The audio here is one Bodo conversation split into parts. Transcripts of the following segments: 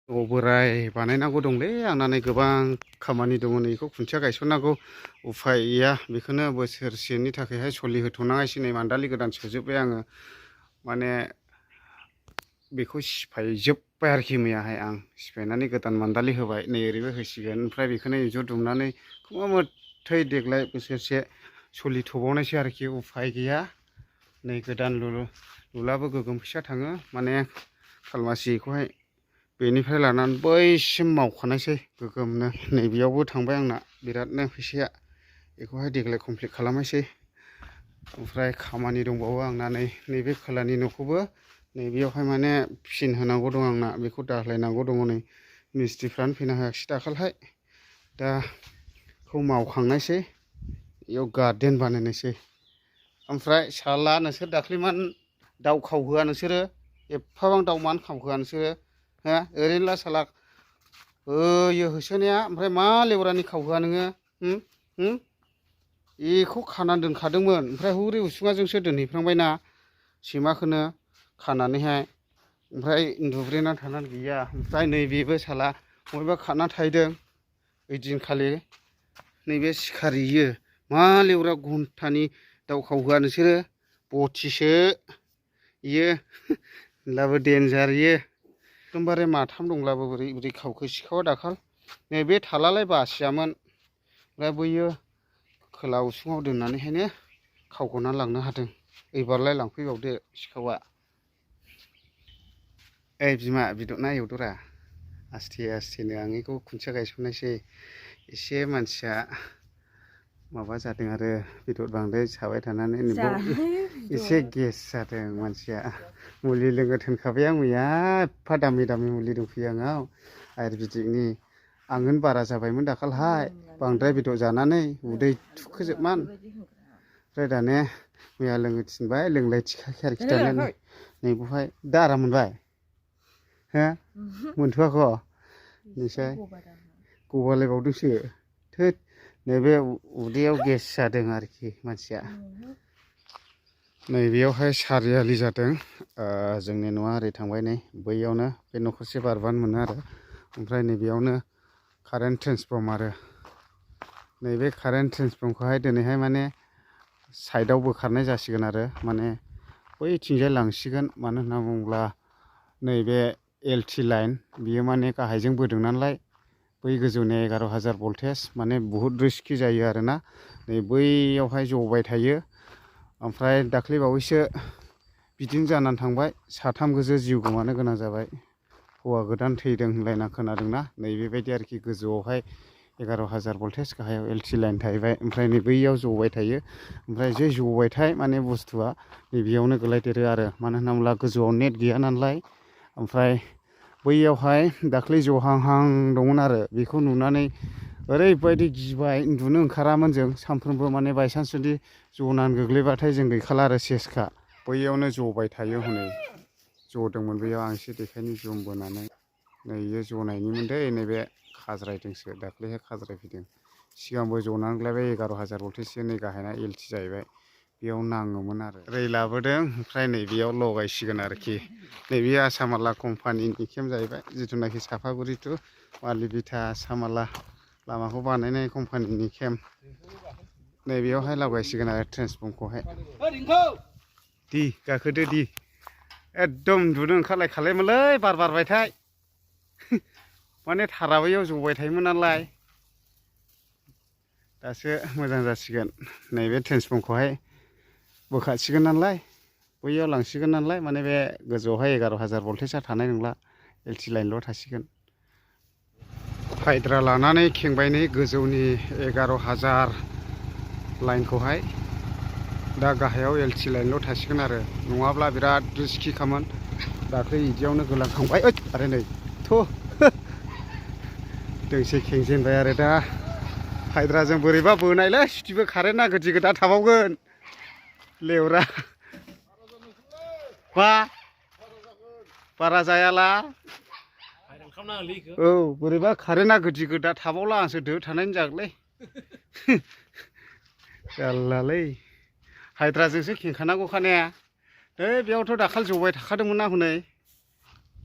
बोराय बानायनांगौ दंलै आंना नै गोबां खामानि दङ नै बेखौ खुन्थिया गायसननांगौ उफाय गैया बेखौनो बोसोरसेनि थाखायहाय सोलिहोथ'नांगासिनो नै मान्दालि गोदान सोजोब्बाय आङो माने बेखौ सिफायजोब्बाय आरोखि मैयाहाय आं सिफायनानै गोदान मान्दालि होबाय नै ओरैबो होसिगोन ओमफ्राय बेखौनो इन्जुर दुमनानै खुनुमथै देग्लाय बोसोरसे सोलिथ'बावनायसै आरोखि उफाय गैया नै गोदान लुलाबो गोगोम फैसा थाङो माने खालमासिखौहाय बेनिफ्राय लानानै बैसिम मावखानायसै गोगोमनो नैबेयावबो थांबाय आंना बिरादनो फैसाया बेखौहाय देग्लाय कमप्लिट खालामनोसै ओमफ्राय खामानि दंबावो आंना नैबे खोलानि न'खौबो नैबेयावहाय माने फिन होनांगौ दं आंना बेखौ दालायनांगौ दङ नै मिस्ट्रिफ्रानो फैनो हायाखिसै दाखालहाय दा बेखौ मावखांनायसै बेयाव गार्डेन बानायनोसै ओमफ्राय साला नोंसोर दाख्लैमान दाउ खावहोआ नोंसोरो एफाबां दाउ मानो खावहोआ नोंसोरो हा ओरैनोला साला होयो होसोनाया ओमफ्राय मा लेवरानि खावहोआ नोङो बेखौ खानानै दोनखादोंमोन ओमफ्राय हौरै उसुङाजोंसो दोनहैफ्लांबायना सैमाखौनो खानानैहाय ओमफ्राय उन्दुब्रेना थानानै गैया ओमफ्राय नैबेबो साला बबेबा खाना थाहैदों ओइदिनखालि नैबे सिखारियो मा लेवरा घन्टानि दाउ खावहोआ नोंसोरो बथिसो इयो होनब्लाबो देन्जार इयो एकदमबारे माथाम दंब्लाबो बोरै बोरै खावखो सिखावा दाखाल नैबे थालालाय बासियामोन ओमफ्राय बैयो खोला उसुङाव दोननानैहायनो खावग'ना लांनो हादों एबारलाय लांफैबावदो सिखावा ओइ बिमा बिदना एवदरा आस्थे आस्थेनो आं बेखौ खुन्थिया गायसननायसै एसे मानसिया माबा जादों आरो बेदर बांद्राय जाबाय थानानै एसे गेस जादों मानसिया मुलि लोंनो थोनखाबाय आं मैया एफा दामि दामि मुलि दंफैयो आंनाव आयुर्वेदिकनि आंनो बारा जाबायमोन दाखालहाय बांद्राय बेदर जानानै उदै थुखोजोबमान ओमफ्राय दाने मैया लोंनो थिनबाय लोंलाय थिखाखै आरोखि दाने नै बेवहाय दा आराम मोनबाय हो मोनथ'वाखै नोंसाय गगालायबावदोंसो थोद नैबे उदैयाव गेस जादों आरोखि मानसिया नैबेयावहाय सारियालि जादों जोंनि न'आ ओरै थांबाय नै बैयावनो बे न'खरसे बारबानो मोनो आरो ओमफ्राय नैबेयावनो कारेन्ट ट्रेन्सफर्म आरो नैबे कारेन्ट ट्रेन्सफर्मखौहाय दिनैहाय माने साइडआव बोखारनाय जासिगोन आरो माने बैथिंजाय लांसिगोन मानो होनना बुङोब्ला नैबे एलटि लाइन बियो माने गाहायजों बोदों नालाय बै गोजौनि 11,000 भल्टेज माने बुहुद रिस्कि जायो आरोना नै बैयावहाय जबाय थायो ओमफ्राय दाख्लै बावैसो बिदिनो जानानै थांबाय साथाम गोजो जिउ गोमानो गोनां जाबाय हौवा गोदान थैदों होनलायना खोनादोंना नै बेबायदि आरोखि गोजौआवहाय 11,000 भल्टेज गाहायाव एलटि लाइन थाहैबाय ओमफ्राय नै बैयाव जबाय थायो ओमफ्राय जे जबायथाय माने बुस्थुआ नैबेयावनो गोलैदेरो आरो मानो होनना बुङोब्ला गोजौआव नेट गैया नालाय ओमफ्राय बैयावहाय दाख्लै जहांहां दंमोन आरो बेखौ नुनानै ओरैबायदि गिबाय उन्दुनो ओंखारामोन जों सानफ्रोमबो माने बायसान्स जुदि जनानै गोग्लैबाथाय जों गैखाला आरो सेसखा बैयावनो जबाय थायो हनै जदोंमोन बैयाव आं एसे देखायनि जुम बोनानै नै इयो जनायनिमोन दै नैबे खाज्रायदोंसो दाख्लैहाय खाज्रायफैदों सिगांबो जनानै ग्लायबाय 11,000 भल्टेजसो नै गाहायना एलटि जाहैबाय बेयाव नाङोमोन आरो ओरै लाबोदों ओमफ्राय नैबेयाव लगायसिगोन आरोखि नैबे आसामाला कम्पानिनि केम जाहैबाय जिथुनाखि सापागुरि टु मालिबिथा आसामाला लामाखौ बानायनाय कम्पानिनि केम नैबेयावहाय लगायसिगोन आरो ट्रेन्सफर्मखौहाय दि गाखोदो दि एकदम उन्दुनो ओंखारलायखालायमोनलै बार बारबायथाय माने थारा बैयाव जबाय थायोमोन नालाय दासो मोजां जासिगोन नैबे ट्रेन्सफर्मखौहाय बोखासिगोन नालाय बैयाव लांसिगोन नालाय माने बे गोजौआवहाय 11,000 भल्टेजआ थानाय नंला एलटि लाइनल' थासिगोन हायद्रा लानानै खेंबाय नै गोजौनि 11,000 लाइनखौहाय दा गाहायाव एलटि लाइनल' थासिगोन आरो नङाब्ला बिराद रिस्किखामोन दाख्लै बिदियावनो गोलांखांबाय आरो नै थ' दोंसे खेंजेनबाय आरो दा हायद्राजों बोरैबा बोनायलै सुटिबो कारेन्टआ गोदि गोदा थाबावगोन लेवरा मा बारा जायाला औ बोरैबा कारेन्टआ गोदि गोदा थाबावला आंसो दो थानायनि जागोनलै जारलालै हायद्राजोंसो खेंखानांगौखा ने बेयावथ' दाखालि जबाय थाखादोंमोन ना हनै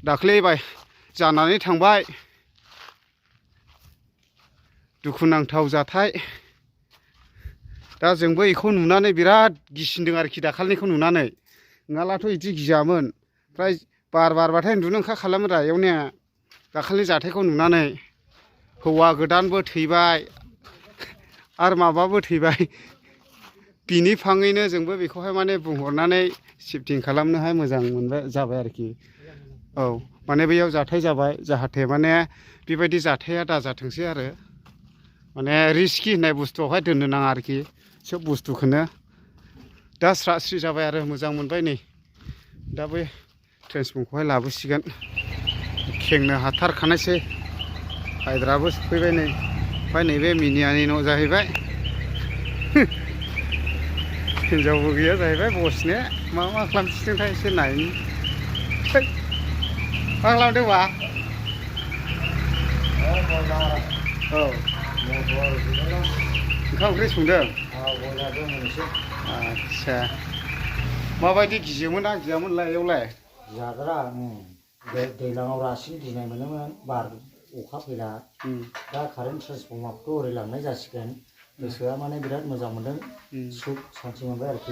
दाख्लै जानानै थांबाय दुखुनांथाव जाथाय दा जोंबो बेखौ नुनानै बिराद गिसिनदों आरोखि दाखालिनिखौ नुनानै नङाब्लाथ' बिदि गियामोन ओमफ्राय बार बारबाथाय उन्दुनो ओंखारखालामो रा एवनाया दाखालि जाथायखौ नुनानै हौवा गोदानबो थैबाय आरो माबाबो थैबाय बिनि फाङैनो जोंबो बेखौहाय माने बुंहरनानै शिफ्टिं खालामनोहाय मोजां मोनबाय जाबाय आरोखि औ माने बैयाव जाथाय जाबाय जाहाथे माने बेबायदि जाथाया दाजाथोंसै आरो माने रिस्कि होननाय बुस्थुआवहाय दोननो नाङा आरोखि सोब बुस्थुखौनो दा स्रा स्रि जाबाय आरो मोजां मोनबाय नै दा बै ट्रेन्सफर्मखौहाय लाबोसिगोन खेंनो हाथारखानायसै हायद्राबो सफैबाय नै ओमफ्राय नैबे मिनियानि न' जाहैबाय हिनजावबो गैया जाहैबाय बसनो मा खालामसिगोनथाय एसे नायनि मा खालामदोंबा औ ओंखाम ओंख्रि संदों आदसा माबायदि गियोमोन ना गियामोनलाय बेयावलाय जाग्रा दैज्लाङाव रासिन गिनाय मोनोमोन बार अखा फैला दा कारेन्ट ट्रेन्सफर्मारखौ ओरै लांनाय जासिगोन गोसोआ माने बिराद मोजां मोनदों सुख सान्थि मोनबाय आरोखि